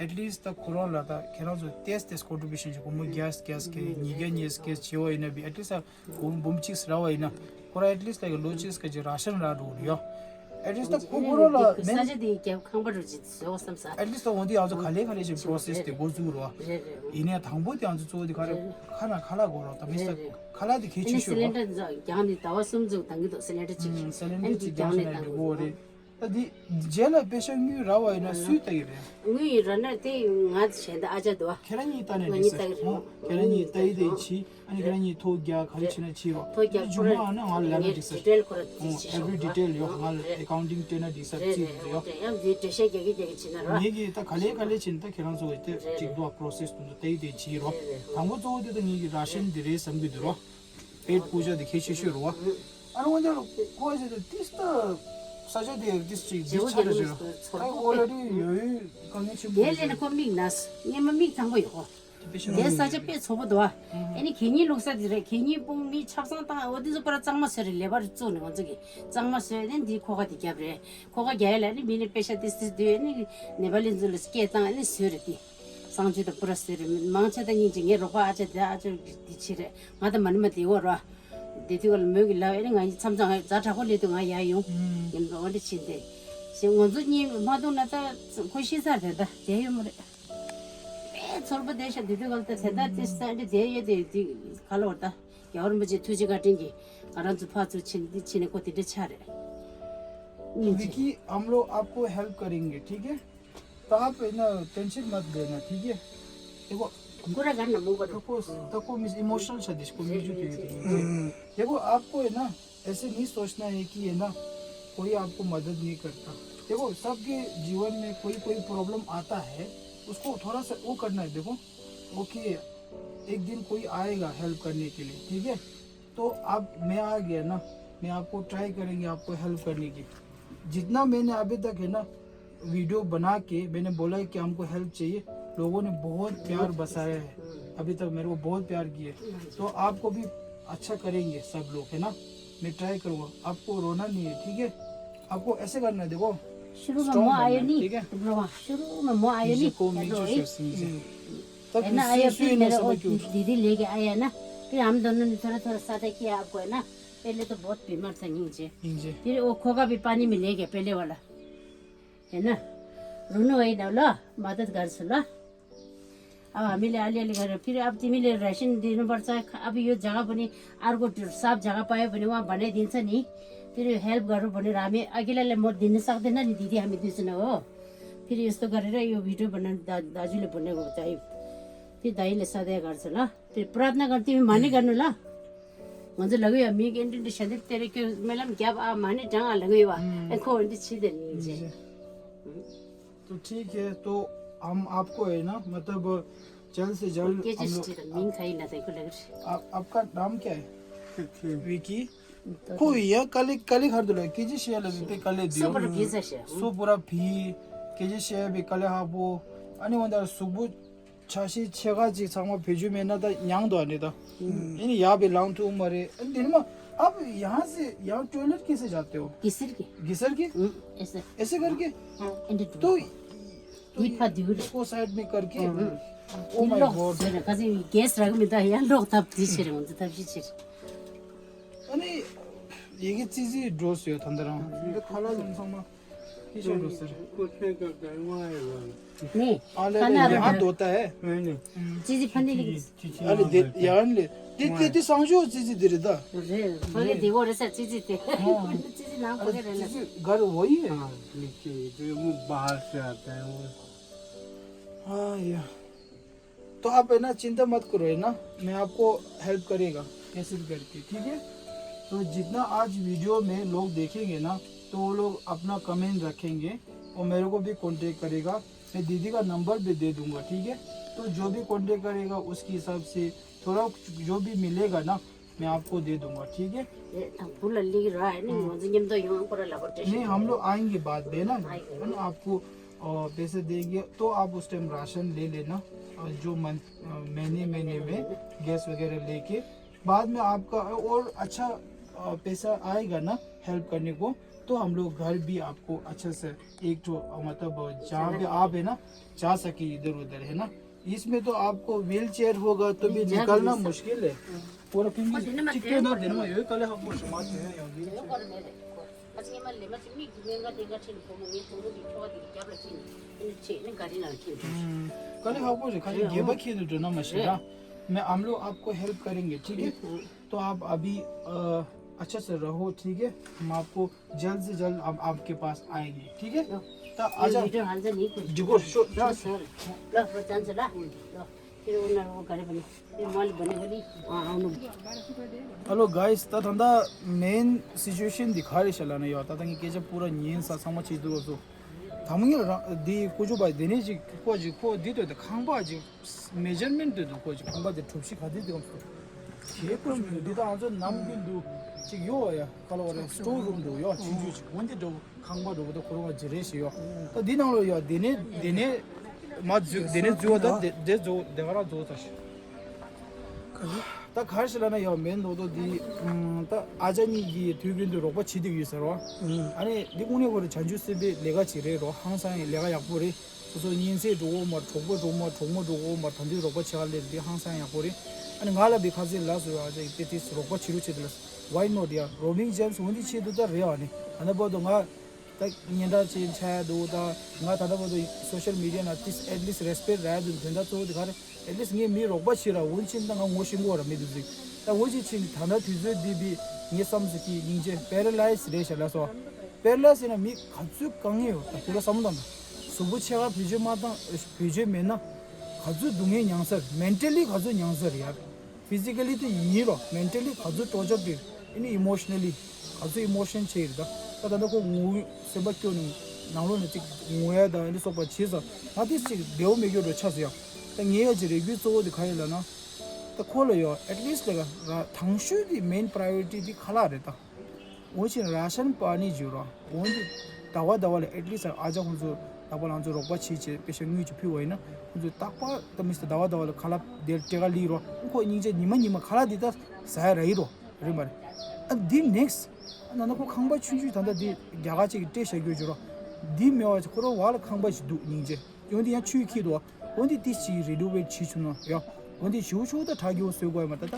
at least ད་ཁོ་རང་ལ་ད་ཁྱེད་རང་ཚོ་ཏེས་ཏེས་ཀོན་ཊི་བུ་ཤན་ཅིག་སྒོར་མོ་བརྒྱ་བརྒྱ་སྐད་ཉིས་བརྒྱ་ཉིས་བརྒྱ་སྐད་བྱེད་པ་ཡིན་ན་བི་at least ད་སྒོར་མོ་འབུམ་གཅིག་རག་པ་ཡིན་ན་ཁོ་རང་at least ད་ལོ་གཅིག་སྐད་ཅིག་ར་ཤན་རག་འགྲོ་གི་ཡོད། at least ད་ཁོ་ཁོ་རང་ལ་མེན་ས་ཆ་དེ་རྒྱབ་ཁང་པ་འགྲོ་ཅིག་བཟོ་བསམ་ས། at least ད་འོན་ཏེ་ང་ཚོ་ག་ལེ་ག་ལེ་ཞིག་པོ་རོ་སེས་དེ་འགོ་འཛུགས་རོ། རེད་རེད། ཡིན་ནའི་དང་པོ་དེ་ང་ཚོ་གཙོ་བོ་དེ་ག་རེ་ཁ་ན་ཁ་ལག་དགོས་རོ། ད་མི་ས་ཁ་ལག་དེ་གལ་ཆེ་ཤོས་རོ། སི་ལིན་ཌར་རྒྱག་ནས་ཟླ་བ་གསུམ་ཙམ་དང་གི་འདུག་སི་ལིན་ཌར་གཅིག་ཨ་ནི་གཅིག་རྒྱག་ནས་ད་འགྲོ་གི་རེད། ད་འདི་རྗེས་ལ་པེ་ཤ་དངུལ་རག་པ་ཡིན་ན་སུས་ལྟ་གི་རེད། དངུལ་ཡིན་ར་ན་དེ་ང་གཞན་དག་ཨ་ཅག་འདུག་ཁྱེད་རང་གཉིས་ལྟ་ནས་ང་འགྲིག་གཉིས་ས་ལྟ་གི་རེད། ཨོ་ཁྱེད་རང་གཉིས་ལྟ་ཡི་དེ་བྱིས། ཨ་ནི་ཁྱེད་རང་གཉིས་ཐོ་རྒྱག་ག་རེ་བྱེད་ན་བྱིས་རོགས། ཐོ་རྒྱག་ཨ་ནི་ཁོ་ར་མཇུག་མ་ཨ་ན་ང་ལ་ལབ་ན་ངས་འགྲིག་ས་ཌི་ཊེལ་ཁོ་ར་ཨོ་ཨེ་བི་རི་ཌི་ཊེལ་ཡོད། ང་ལ་ཨེ་ཀའུན་ཊིང་སྤྲད་ན་འགྲིག་ས་རེད་རྩིས་རེད་རེད། ཡོད། ཡང་འདི་འགྲེལ་བཤད་རྒྱག་གི་རྒྱག་གི་བྱེད་ན་རོགས། ངེད་ཀྱིས་ད་ག་ལེ་ག་ལེ་བྱེད་ན་ད་ཁྱེད་རང་ཚོ་དེ་རེད་གཅིག་རེད། འདུག་པོ་རོ་སེས་དུ་འདུག་ལྟ་ཡི་དེ་བྱིས་རོགས། རེད་རེད། དང་པོ་གཙོ་བོ་དེ་ད་ངེད་ཀྱི་ར་ཤན་འདི་རེད་བསམ་གྱི་འདུག་རོགས། པེཊ་པུ་ཇ་དེ་གལ་ཆེ་ཤོས་རེད་བ། ཨ་ནི་འོན་ཏེ་ཁོ་ཅེ་ཏིས་ད་ས་ཆ་དེ་ཏིས་ཅིག་འདི་ཆ་རེ་རེད། ཨ་ཁོ་ལ་རི་ཡོད་ཡོད་དཀའ་ངལ་ཆེན་པོ་དེ་ལས་ནི་ཁོ་མིག་ན་སྔན་མ་མིག་ཐང་པོ་ཡོད་ཁོ། དེ་ས་ཆ་དཔེ་ཚོགས་པོ་འདུག་ཨ། ཨ་ནི་གད་སྙིགས་བླུགས་ས་དེ་རེད། གད་སྙིགས་སྤུངས་མི་ཆབ་གསང་བཏང་འོ་དེ་ཚོ་པར་གཙང་མ་བཟོས་རེད། ལེ་བར་བཙུགས་ནས་ང་ཚོ་གི་གཙང་མ་བཟོས་ནས་འདི་ཁོ་ག་དེ་རྒྱབ་རེད། ཁོ་ག་རྒྱ་ཡ་ལ་ནི་མི་ནི་པེ་ཤ་ཏི་སི་དུས་ནི་ནེ་པ་ལི་ཚོ་ལ་སྐད་བཏང་ནི་བཟོས་རེད་དེ། གསང་སྤྱོད་དང་པུ་ར་བཟོས་རེད། མང་ཆེ་ད་སྙིང་རྗེ། ངའི་རོགས་པ་ཨ་ཅག་དེ་ཨ་ཅག་དེ་ཆེ་རེད། ང་ད་མ་ནི་མ་དེ་འོ་ར། དེ་དུས་ག་ལ་མོས་ཀྱི་ལབ་ཨེ་ནི་ང་ཡི་མཚམས་མཚམས་ང་ཛ་དྲག་པོ་སླེབས་དུས་ང་ཡ་ཡོང་། ཡིན་པ་འོ་འདྲ་ཕྱིན་ཏེ། ཞེས་ང་ཚོ་གཉིས་མ་གཏོང་ན་ད་ཁོ་ཤི་ཚར་དེ་ད་དེ་ཡོད་མ་རེད། དཔེ་ཚོར་པོ་བསྡད་ཤག་དེ་དུས་ག་ལ་ད་དེ་ད་དེ་ས་འདི་དེ་ཡོད་དེ་དེ་ག་ལ་བར་ད། རྒྱལ་བ་རིན་པོ་ཆེ་ཐུགས་རྗེ་བཀའ་དྲིན་གྱིས་ང་རང་ཚོ་ཕར་ཚུར་ཕྱིན་འདི་ཕྱིན་ནས་ཁོ་དེ་འདྲ་ཆགས་རེད། སྙིང་རྗེ། विकी, हम लोग आपको हेल्प करेंगे, ठीक है? तो आप है ना, टेंशन मत लेना, ठीक है? देखो, पूरा घर ना मुंह करो। देखो, देखो, मिस, इमोशनल शादी इसको म्यूजिक के लिए। देखो, आपको है ना, ऐसे नहीं सोचना है कि है ना, कोई आपको मदद नहीं करता। देखो, सबके जीवन में कोई कोई प्रॉब्लम आता है, उसको थोड़ा सा वो करना है। देखो, ओके, एक दिन कोई आएगा हेल्प करने के लिए, ठीक है? तो आप, मैं आ गया ना, मैं आपको ट्राई करेंगे आपको हेल्प करने की। जितना मैंने अभी तक है ना वीडियो बना के मैंने बोला है कि हमको हेल्प चाहिए, लोगों ने बहुत प्यार बरसाया है, अभी तक मेरे को बहुत प्यार किए। तो आपको भी अच्छा करेंगे सब लोग, है ना? मैं ट्राई करूँगा, आपको रोना नहीं है, ठीक है? आपको ऐसे करना है, देखो, शुरू में स्ट्रॉन्ग मो बनना आयो है, नहीं, ठीक है? शुरू में मो आयो नहीं, को तो म्यूजिक रोई। शेयर सुनिए। तब होइन, आयो, सुई फिर मेरो सुई वो क्यों? दीदी लेके आया ना, फिर हम दोनों ने थोड़ा थोड़ा सादा किया आपको, है ना? पहले तो बहुत बीमार था नीचे। नीचे। फिर वो खोका भी पानी में ले गया पहले वाला, है ना? रुनु होइन ल, मदत गर्छु ल। अब हामीले अलिअलि गरेर, फेरि अब तिमीले रासन दिनुपर्छ। अब यो जग्गा पनि अर्को त्यो साफ जग्गा पायो भने वहाँ बनाइदिन्छ नि। फेरि हेल्प गरौँ भनेर हामी अघिल्लालाई म दिन सक्दिनँ नि दिदी, हामी दुईजना हो। फेरि यस्तो गरेर यो भिडियो बनाउनु दा-, दाजुले भनेको चाहिँ फेरि दाइले सधैँ गर्छ ल। फेरि प्रार्थना गर्नु, तिमी माने गर्नु ल। हुन्छ, लगेयो, मी के एन्टिन सेन्टिन तेरे के मेलम ग्याप आ माने ढंग आ लगेयो आ। ए, खो एन्टिन छिदे नि जे। तो ठीक है, तो हम आपको है ना, मतलब, जल्द से जल्द हम लोग। केजी स्टील, मिन खाई ना, देखो लग रही। आप, आपका नाम क्या है? विकी। को या कले, कले खर दुला, केजी शेयर लगे पे कले दियो। सो पूरा भी। केजी शेयर भी कले हाबो। अनि वंदा सुबु छाशी छेगा जी संगमा भेजू में ना ता न्यांग दो आने ता। इनी या भी लांग तू मरे। अनि दिन मा अब यहाँ से यहाँ टॉयलेट कैसे जाते हो? घिसर के। घिसर के? हम्म, ऐसे। ऐसे करके? हाँ, एंड तो तो ये फा दूर। इसको साइड में करके? हम्म। Oh my God. गैस रख में तो यहाँ लोग तब दी छिरे, मुझे तब दी छिरे। अनि यिगे ציצི་འགྲོ་སོང་ད་ལྟ་རང་། འདི་ཁ་ལག་ཡོང་ཚང་མ་ཧི་ཤོ་འགྲོ་ཟེར། ནི། ཨ་ལེ་ཁ་ན་ལེ་རོ་ཡང་འགྲོ་ད་ཨེ། ཅི་ཅི་ཕན་ནི་ལི། ཨ་ལེ་དེ་ཡང་ལེ་དེ་དེ་དེ་སང་ཞོ་ཅི་ཅི་དེ་རེད་ད། རེད་ཕ་གི་དེ་གོ་རེད་ས་ཅི་ཅི་དེ། ཅི་ཅི་ནང་ཕ་གི་རེད་ལ། ཅི་ཅི་གར་བོ་ཡི། ཨ་ཡ། तो आप है ना, चिंता मत करो, है ना, मैं आपको हेल्प करेगा कैसे भी करके, ठीक है। तो जितना आज वीडियो में लोग देखेंगे ना, तो वो लोग अपना कमेंट रखेंगे और मेरे को भी कांटेक्ट करेगा। मैं दीदी का नंबर भी दे दूंगा, ठीक है। तो जो भी कांटेक्ट करेगा, उसके हिसाब से थोड़ा जो भी मिलेगा ना, मैं आपको दे दूंगा, ठीक है। ए, तब फूल ले रहा है, नहीं, हाँ। मुझे निम तो यूं पर लगा टेंशन। नहीं, हम लोग आएंगे बाद में ना, आएंगे। है ना, आपको, अ, पैसे देंगे, तो आप उस टाइम राशन ले लेना, अ, जो मंथ, अ, महीने, महीने में गैस वगैरह लेके, बाद में आपका और अच्छा, अ, पैसा आएगा ना हेल्प करने को, तो हम लोग घर भी आपको अच्छा से एक ठो, अ, मतलब, जहाँ पे आप है ना, जा सके इधर उधर, है ना। इसमें तो आपको व्हील चेयर होगा तो भी निकलना मुश्किल है। पूरा पिंगी चिकन ना देना में यो कले हम कुछ मात है या व्हील चेयर। कले हम कुछ खाली गेबा खेल जो ना मशीन। मैं, हम लोग आपको हेल्प करेंगे, ठीक है। तो आप अभी, अ, अच्छा से रहो, ठीक है। हम आपको जल्द से जल्द हम आपके पास आएंगे, ठीक है। त आज भिडियो हाल्छ नि। डिगो सो ल सर। ल ल जान्छ ल। ल। फेरि उनीहरूको घरे पनि फेरि मैले भनेको नि, अँ, आउनु। Hello guys, ད་ད་ལྟ་མེན་སི་ཅུ་ཨེ་ཤན་འདི་ག་རེ་བྱས་ལབ་ན་ཡོད། ད་ད་ངས་སྐད་ཆ་པུ་ར་ཉན་ས་ཚང་མ་བྱེད་འདུག་སོ། ད་མ་ངས་རང་འདི་ཀུ་ཅོ་པ་འདི་ནས་ཅིག་ཁོ་ཅིག་ཁོ་འདི་ལྟོས་ད་ཁང་པ་ཅིག་མེ་ཇར་མེན་ལྟོས་ད་ཁོ་ཅིག་ཁང་པ་དེ་གྲུ་བཞི་ག་དེ་འདུག་སོ། དེ་ཁོ་ཅིག་མི་འདུག་འདི་ད་ང་ཚོ་ནམ་རྒྱུན་འདུག་ཅིག་ཡོད་ཡ། ཁ་ལོ་བ་རེ་སི་ཊོར་རུམ་འདུག་ཡོད། ཆུང་ཆུང་ཅིག་འོན་ཏེ་འགྲོ་ཁང་པ་འགྲོ་གི་ད་ཁོ་རང་ཅི་རེད་ཞེས་ཡོད། ད་འདི་ནང་ལོ་ཡོད། དེ་ནས་དེ་ནས་མ་འཛུལ། དེ་ནས་འཛུལ་བ་ད་དེ་དེ་འཛུལ་དེ་ག་རང་འཛུལ་ཚར་ཞིག་ད་ག་རེ་ཞིག་ལབ་ན་ཡོད་མེད་མདོག་མདོག་འདི། ད་ཨ་ཅག་གཉིས་ཀྱིས་དུས་རྒྱུན་དུ་རོགས་པ་བྱེད་བསྡད་ཡོད་ཟེར་རོ། ཨ་ནི་འདི་དངོས་གནས་ཁོ་རང་བྱང་ཆུབ་སེམས་དཔའི་ལས་ཀ་ཅིག་རེད་རོ། ཧང་སང་ཡང་ལས་ཀ་ཡག་པོ་རེད། སོ་སོ་གཉེན་ཚན་འགྲོ་འོ་མ་གྲོགས་པོ་འགྲོ་མ་གྲོགས་མོ་འགྲོ་འོ་མ་ད་འདི་རོགས་པ་བྱེད་ག་སླེབས་འདི་ཧང་སང་ཡག་པོ་རེད། ཨ་ནི་ང་ལ་བི་ཁ་ཚིག་ལ་སོ་ཡ་ཅིག་དེ་དེ་རོགས་པ་བྱེད་རུ་བྱེད་དེ་ལ་why not ཡ། Roaming Gems འོན་ཏེ་ཆེད་དུ་ད་རེད་ཨ་ནི་ཨ་ན་བོ་དོ་ང་ད་ཉེན་བརྡ་ཅན་ཆ་ཡ་འདུག་ད་ང་ད་ལྟ་བོ་དོ་social media ན་ཏིས་at least respect ར་ཡ་འདུག་དོན་དག་གཙོ་བོ་དེ་ག་རེད། at least ངས་མི་རོགས་པ་བྱེད་ར་འོན་ཆེན་ད་ང་ངོ་ཤེས་གོ་ར་མི་འདུག་ཟིག་ད་འོན་ཆེན་ཆེན་ད་ད་དུས་ཚོད་འདི་བི་ངས་བསམ་ཟིག་གི་སྙིང་རྗེ་པེ་ར་ལའི་སི་རེད་ཤ་ལ་སོ། པེ་ར་ལའི་སི་ཡིན་ན་མི་ག་ཚོད་དཀའ་ངལ་ཡོད་ད་དེ་ལ་བསམ་བློ་བཏང་ད། གཟུགས་པོ་ཕྱེད་ཀ་བེད་སྤྱོད་མ་བཏང་བེད་སྤྱོད་མེད་ན་ག་ཚོད་སྡུག་བསྔལ་མྱངས་ས་རེད། mentally ག་ཚོད་མྱངས་ས་རེད་ཡ། physically དེ་ཡིན་རོ། mentally ག་ཚོད་torture དེ་ཨ་ནི་emotionally ག་ཚོད་emotion ཆེ་རེད་ད། ད་ད་ལྟ་ཁོ་ངུ་སེམས་པ་སྐྱོ་ནས་ནང་ལོགས་ནས་ཅིག་ངུ་ཡ་དང་ཨ་ནི་སོགས་པ་བྱེད་ས་ང་དེ་ཅིག་བདེ་བོ་མེད་རྒྱུ་འགྲོ་ཆགས་སོ་ཡ། ད་ངའི་ཡ་ཅིག་རེ་སྐུལ་གཙོ་བོ་དེ་ག་ཡིན་ལབ་ན། ད་ཁོ་ལ་ཡོ་at least ལ་ར་དང་ཤོས་དེ་main priority དེ་ཁ་ལག་རེད་ད། འོ་ཅིག་ར་ཤན་པ་ནི་བརྗོད་ར། འོ་འདི་ཟླ་བ་ཟླ་བ་ལ་at least ཨ་ཅག་ཁོང་ཚོ་ལག་པ་ལང་ཚོ་རོགས་པ་བྱེད་བྱེད་པེ་ཤ་དངུལ་ཅིག་ཕུལ་བ་ཡིན་ན་ཁོང་ཚོ་རྟག་པར་ད་མི་སི་ད་ཟླ་བ་ཟླ་བ་ལ་ཁ་ལག་དེ་སྤྲད་ག་ལི་རོ། ཁོ་སྙིང་རྗེ་ཉི་མ་ཉི་མ་ཁ་ལག་འདི་ད་ཟ་ཡ་ར་ཡི་རོ། རེད་མ་རེད། ཨ་འདི་next ཨ་ན་ན་ཁོ་ཁང་པ་ཆུང་ཆུང་ད་ལྟ་འདི་རྒྱ་གར་ཅིག་གི་སྤྲད་བཞག་རྒྱུ་བརྗོད་རོ། འདི་མེད་བ་ཅིག་ཁོ་རང་བ་ལ་ཁང་པ་ཞིག་འདུག་སྙིང་རྗེ། འོན་ཏེ་ཡང་ཆུའི་ཁྱི་དོ། འོན་ཏེ་ཏི་ཞིག་རི་ཌུ་ཝེ་ཊི་བྱེད་ཆུག་ནོ་ཡ། འོན་ཏེ་ཞུ་ཆུ་ད་དྲག་རྒྱུ་བཟོས་དགོས་མ་ད་ད།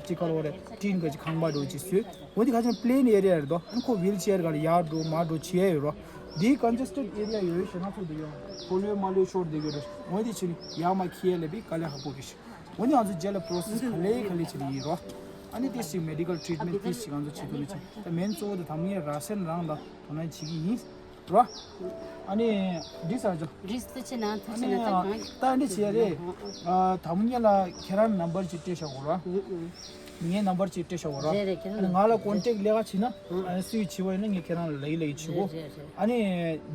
ཅི་ཁ་ལོ་རེ་ཏིན་ག་ཅི་ཁང་པ་འགྲོ་ཅི་བཟོས། འོན་ཏེ་ཁ་ཅན་པི་ལེན་ཨེ་རི་ཡ་རེད་དོ། ཨན་ཁོ་ཝིལ་ཅེར་ག་ལ་ཡར་འགྲོ་མར་འགྲོ་བྱེད་ཡ་ཡོད་རོ། འདི་ཀོན་ཇེ་སི་ཊེཌ་ཨེ་རི་ཡ་ཡོད་ཞེ་ན་ཚོ་འདུག་ཡོ། ཁོ་ལོའི་མ་ལོའི་ཤོར་བསྡད་ཡོད་རེད། འོན་ཏེ་ཕྱིན་ཡར་མར་ཁྱེར་ལས་པའི་དཀའ་ལས་ཁག་པོ་རེད། འོན་ཏེ་ང་ཚོ་རྗེས་ལ་པོ་རོ་སེ་སི་ག་ལེ་ག་ལེ་བྱེད་ཀྱི་ཡིན་རོ། ཨ་ནི་ཏི་ཞིག་མེ་ཌི་ཀལ་ཊི་རི་ཊི་མེན་ཊི་ཏི་ཞིག་ང་ཚོ་བྱེད་ཐུབ་ན་ཆེ། ད་མེན་གཙོ་བོ་དེ་དམ་ངེས་ར་སེན་རང་ལ་དོ་སྣང་བྱེད་ཀྱི་ཡིན། རོ། ཨ་ནི་འདི་ཟ་ཅོ། རིས་ཏུ་ཆེ་ན་ཐུག་ཆེ་ན་ད་གང་། ད་འདི་བྱས་རེད། ཨ་དམ་ངེས་ལ་ཁྱེད་རང་ནམ་བར་ཅིག་སྤྲད་བཞག་གོ་ར། ངའི་ནམ་བར་ཅིག་སྤྲད་བཞག་གོ་ར། རེད་རེད། ཁྱེད་རང་ཨ་ནི་ང་ལ་ཀོན་ཊེག་ལས་ཀ་བྱེད་ན། ཨ་ནི་སུས་བྱེད་པ་ཡིན་ན་ངས་ཁྱེད་རང་ལ་ལབ་ཀྱི་ལབ་ཀྱི་བྱེད་གོ། རེད་རེད། ཨ་ནི་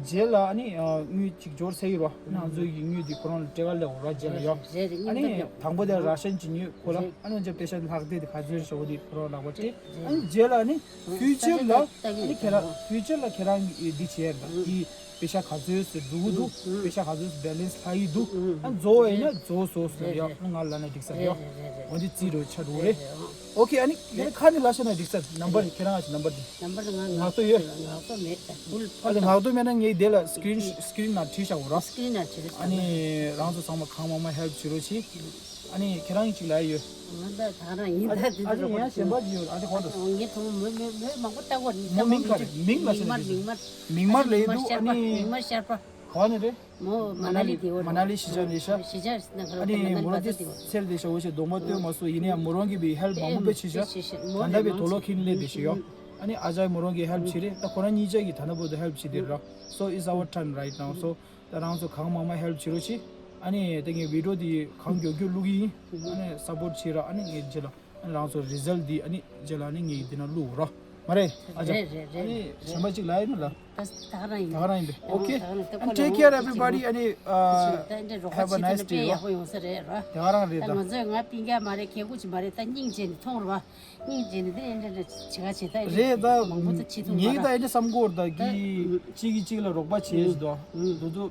རྗེས་ལ་ཨ་ནི་དངུལ་ཅིག་འབྱོར་ཚར་ཡི་རོ། ང་ཚོ་ཡི་དངུལ་འདི་ཁོ་རང་ལ་སྤྲད་ག་ལས་འོ་ར་རྗེས་ལ་ཡོ། རེད་རེད། ཨ་ནི་དང་པོ་དེ་ར་ཤན་ཅིག་ཉོས་ཁོ་ལ། ཨ་ནི་ཅ་པེ་ཤ་ལྷག་དེ་དེ་ག་ཚོད་ཞོ་དེ་ཁོ་རང་ལག་པ་སྤྲད། ཨ་ནི་རྗེས་ལ་ཨ་ནི་ཕིའུ་ཅར་ལ་ཨ་ནི་ཁྱེད་རང་ཕིའུ་ཅར་ལ་ཁྱེད་རང་འདི་བྱས་རེད། འདི་པེ་ཤ་ག་ཚོད་ཟེར་འགྲོ་གི་འདུག་པེ་ཤ་ག་ཚོད་སྦེ་ལེན་སི་ལྷག་གི་འདུག་ཨ་རྫོགས་པ་ཡིན་ན་རྫོགས་སོང་ཟེར་ཡ། ང་ལ་ན་འགྲིག་ས་ཡ། འོ་འདི་རྩིས་རོ་ཆ་རུ་རེད། ཨོ་ཁེ། ཨ་ནི་དེ་ཁ་ནས་ལ་ཤ་ན་འགྲིག་ས་ནམ་བར་ཁྱེད་རང་ཨ་ཅི་ནམ་བར་འདི། ནམ་བར་ང་ངག་ཐོག་ཡོད། ངག་ཐོག་མེད། ཕུལ་ཨ་ལ་ངག་ཐོག་མེད་ན་ངས་དེ་ལ་སི་ཀི་རིན་སི་ཀི་རིན་ན་བྲིས་བཞག་གོ་ར། སི་ཀི་རིན་ན་བྲིས་རེད། ཨ་ནི་རང་ཚོ་ཚང་མ་གང་མང་མང་ཧེལ་པ་བྱེད་རོགས་བྱེད། ཨ་ནི་ཁྱེད་རང་གཅིག་ལ་ཡོད། ང་ད་ད་རང་ཡིན། ད་དེ་ཨ་ནི་ཡང་གཞན་པ་ཅིག་ཡོད། ཨ་ནི་གོ་འདུག་ངས་ཐོང་མོ་མོ་མོ་མང་པོ་ལྟ་གོ་ནི། མོ་མིང་ག་རེ། མིང་ལ་ཤེས་ན། མིག་དམར། མིག་དམར་ལས་འདུག་ཨ་ནི་མིག་དམར་ཤར་པ། ག་ནས་རེད། མོ་མ་ན་ལི་དེ་བོ་མ་ན་ལི་གཞིས་ཆགས་ནས་ཤ། གཞིས་ཆགས་ནས་ཁ་ཨ་ནི་མོ་རང་དེ་ཚེར་དེ་ཤ་འོ་ཞེས་གདོང་པ་སྟོན་མ་སོང་། ཡིན་ནའང་མོ་རང་གིས་བི་ཧེལ་པ་མང་པོ་བྱས་ཤ། ད་ལྟ་བའི་དོ་ལོ་ཁིན་ལས་དེ་ཤ་ཡོད། ཨ་ནི་ཨ་ཅག་མོ་རང་གིས་ཧེལ་པ་བྱས་རེད། ད་ཁོ་རང་གཉིས་ཆ་གིས་ད་ལྟ་བར་དུ་ཧེལ་པ་བྱས་དེ་ར། So it's our turn right now. So ད་རང་ཚོ་གང་མང་མང་ཧེལ་པ་བྱེད་རོགས་བྱེད། ཨ་ནི་ད་ངས་བི་ཌི་ཡོ་འདི་གང་མགྱོགས་མགྱོགས་བླུག་གི་ཡིན། ཨ་ནི་སབ་པོར་བྱེད་ར། ཨ་ནི་ངས་རྗེས་ལ་ཨ་ནི་རང་ཚོ་རི་ཛལ་འདི་ཨ་ནི་རྗེས་ལ་ཨ་ནི་ངས་འདི་ན་བླུག་ར། མ་རེད། ཨ་ཅག་རེད་རེད་རེད། ཨ་ནི་གཞན་པ་གཅིག་ལ་ཡིན་ན་ལ། ད་ད་ག་རང་ཡིན། ད་ག་རང་ཡིན་པས། Okay. And take care everybody. ཨ་ནི་ཨ། Have a nice day. ཡག་པོ་ཡོང་ས་རེད་ར། ད་ག་རང་རེད། ད་ད་ང་ཚོས་ང་སྤུན་ཀྱག་མ་རེད། ཁྱེད་ཀུ་ཅི་མ་རེད། ད་སྙིང་རྗེ་ནས་མཐོང་ར། སྙིང་རྗེ་ནས་དེ་འདྲ་འདྲ་བྱེད་ག་བྱེད། ད་རེད། ད་མང་པོ་ད་བྱེད་ཐུབ་མ་ངས་རེད། ད་ཨེ་འདྲ་བསམ་གོ་ར། ད་གི་གཅིག་གིས་གཅིག་ལ་རོགས་པ་བྱེད་ཟེར་དོ།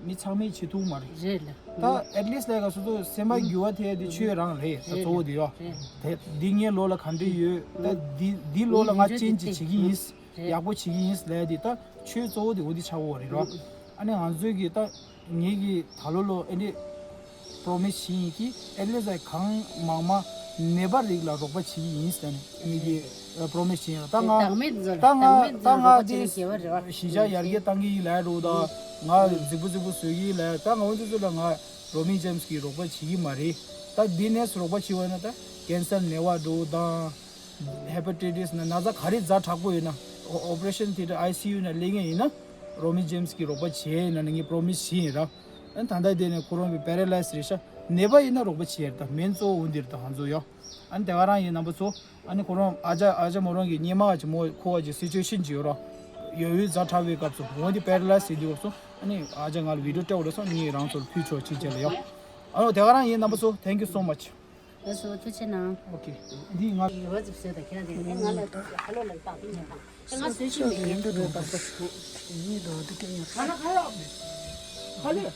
འདི་ཚོ་མི་ཚང་མས་བྱེད་ཐུབ་མ་རེད། རེད་ལ། ད་at least ལས་ཀ་སོ་སོ་སེམས་པ་འགྱུར་བ་ཐེབས་དེ་ཆོས་རང་རེད། ད་གཙོ་བོ་དེ་ཡོ། རེད། དེ་འདི་ངའི་ལོ་ལ་ག་འདྲ་ཡོད། ད་འདི་འདི་ལོ་ལ་ང་ཅན་ཅིག་བྱེད་ཀྱི་ཡིན། རེད། ཡག་པོ་བྱེད་ཀྱི་ཡིན་ལས་དེ་ད་ཆོས་གཙོ་བོ་དེ་འོ་དེ་ཆགས་འོ་རེད་རོ། ཨ་ནི་ང་ཚོས་ཀྱི་ད་ངེད་ཀྱི་ད་ལོ་ལོ་ཨེ་འདྲས་པོ་རོ་མི་སི་བྱེད་ཡིན་གྱི། ཨེ་ལེ་ཟ་གང་མང་མང་ནད་པ་རིགས་ལ་རོགས་པ་བྱེད་ཀྱི་ཡིན་ཟེར་ནས་ངེད་ཀྱི་པོ་རོ་མི་སི་བྱེད་ཡིན། ད་ང་བདག་མེད་ཚོ་ལ་ད་ང་བདག་མེད་ད་ཚོ་ལ་ང་རོགས་པ་བྱེད་ན་དེ་དགེ་བ་རེད་བ། གཞིས་ཆགས་ཡར་རྒྱས་བཏང་གི་ཡིན་ལབ་རོགས་ད། ང་རྫིག་པོ་རྫིག་པོ་བཟོ་གི་ཡིན་ལབ། ད་ང་འོན་ཏེ་ཚོ་ལ་ང་རོ་མི་ཇེམ་སི་གིས་རོགས་པ་བྱེད་ཀྱི་མ་རེད། ད་འདི་ནས་རོགས་པ་བྱེད་པ་ན་ད་ཀེན་སར་ནད་པ་འགྲོ་དང་། ཧེ་པ་ཊའི་ཊི་སི་ན་ན་ཚ་ག་རེ་ཛ་དྲག་པོ་ཡོད་ན་ཨོ་པ་རེ་ཤན་དེ་འདྲ་ཨའི་སི་ཡུ་ན་སླེབས་མཁན་ཡིན་ན་རོ་མི་ཇེམ་སི་གིས་རོགས་པ་བྱེད་ཡིན་ན་ངས་པོ་རོ་མི་སི་བྱེད་ཡིན་ར། ཨ་ནི་ད་ལྟ་དེ་ནས་ཁོ་རང་གི་པེ་ར་ལའི་སི་རེད་ཤག་ནད་པ་ཡིན་ན་རོགས་པ་བྱེད་ཡ་རེད། ད་མེན་གཙོ་བོ་འདི་རེད། ད་ང་ཚོ་ཡོ། ཨ་ནི་དེ་ག་རང་ཡིན་རྣམ་པ་ཚོ། ཨ་ནི་ཁོ་རང་ཨ་ཅག་ཨ་ཅག་མོ་རང་གི་སྙེ་མ་ཅིག་མོ་ཁོ་བ་ཅིག་སི་ཅུ་ཨེ་ཤན་ཅིག་ཡོད་ར། ཡོ་ཡོ་ཛ་དྲག་པའི་སྐབས་སུ་འོན་ཏེ་པེ་ར་ལའི་སི་ཡིན་དུས་སྐབས་སུ་ཨ་ནི་ཨ་ཅག་ང་ལ་བི་ཌི་ཡོ་སྤྲད་འོ་ར་སོང་། ངས་རང་ཚོར་ཕུལ་ཆོག་ཅིག་བྱས་ལ་ཡོ། ཨ་ནི་དེ་ག་རང་ཡིན་རྣམ་པ་ཚོ། Thank you so much. ལགས་སོ། ཐུགས་རྗེ་གནང་། ཨོ་ཁེ། འདི་ང་ཡོད་པ་ཅིག་བཟོས་དང་ཁྱེད་རང་དེ་ཨེ་ང་ལ་ཧ་ལོ་ལ་བཏགས་དུས་ཉན་དང་ཨེ་ང་བཟོས་ཤིག་མེད་ངན་འགྲོ་འགྲོ་པ་སོ། ཡིན་དང་འདི་སྐད་ཉན། ཧ་ལོ་ཧ་ལོ། ཧ་ལོ།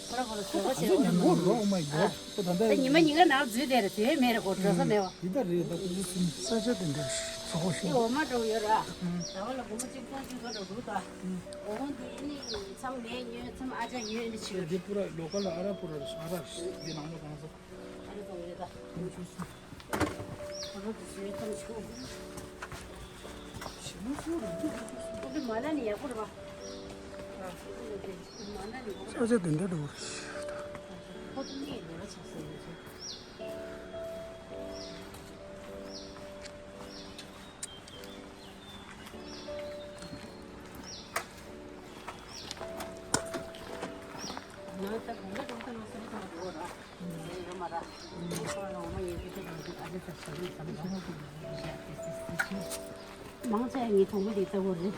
ཁོ་ར་ཁོ་ར་བཟོས་པ་ཁ་ཚོད་ཉན་གོ་རོ། Oh my God. ཁོ་ད་ལྟ་ད་ཉི་མ་ཉིན་ག་ནང་འཛུལ་དེ་རེད། དེ་མེད་རེད། གོ་འགྲོ་ས་མེད་བ། འདི་ལྟར་རེད། ད་ཁོ་ཚོ་གསུམ་ས་ཆ་དེ་འདྲ་ཚོ་གོ་ཤོད། འདི་འོ་མ་འགྲོ་ཡོད་ར། ཟླ་བ་ལ་སྒོར་མོ་གཅིག་སྟོང་གཅིག་ག་འགྲོ་འདུག་ད། འོ་འདི་ནི་མཚམས་ལས་ཉོས་མཚམས་ཨ་ཅག་ཉོས་ནི་ཆི་རེད། འདི་པུ་ར་ལོ་ཀལ་ཨ་ར་པུ་ར་ཤ་ར་འདི་ནང་མོ་གང་ཟེར། ས་ཆ་དེ་འདྲ་འགྲོ་བ་རེད། མང་ཆེ་ངའི་གྲོགས་པོ་དེ་ལྟ་བུ་རེད།